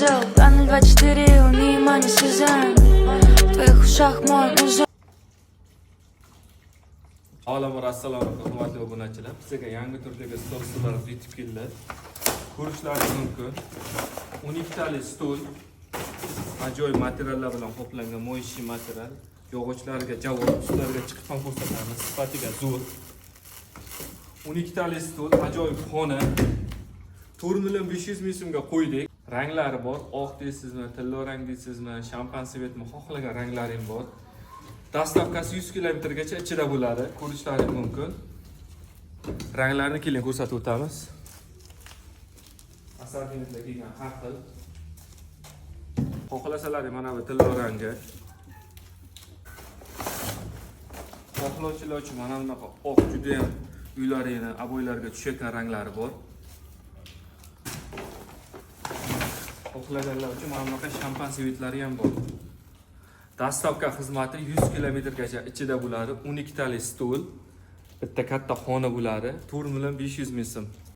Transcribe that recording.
вызов. 024, внимание, сезон. В твоих ушах мой музон. Avvalambor, assalomu alaykum, hurmatli obunachilar. Bizga yangi turdagi stol stullarimiz yetib keldi. Ko'rishlaringiz mumkin. 12 tali stol ajoyib materiallar bilan qoplangan, моющий material. Yog'ochlariga javob, ustlariga chiqib ham ko'rsatamiz. Sifatiga zo'r. 12 tali stol, ajoyib xona. 4 million 500 ming so'mga qo'ydik. Ranglari bor. Oq deysizmi, tillo rang deysizmi, шампан цвет mi, xohlagan ranglari ham bor. Доставка si 100 kilometrgacha ichida bo'ladi. Ko'rishlaring mumkin. Ranglarni keling, ko'rsatib o'tamiz. Assortimentlar kelgan har xil. Xohlasalar, mana bu tillo rangi. Xohlovchilar uchun mana bunaqa oq, juda ham uylaringni обой larga tushayotgan ranglari bor. Xohlaganlar uchun mana bunaqa шампан цвет lari ham bor. Доставка xizmati 100 kilometrgacha ichida bo'ladi. 12 tali stol, bitta katta xona bo'ladi. 4 million 500 ming so'm.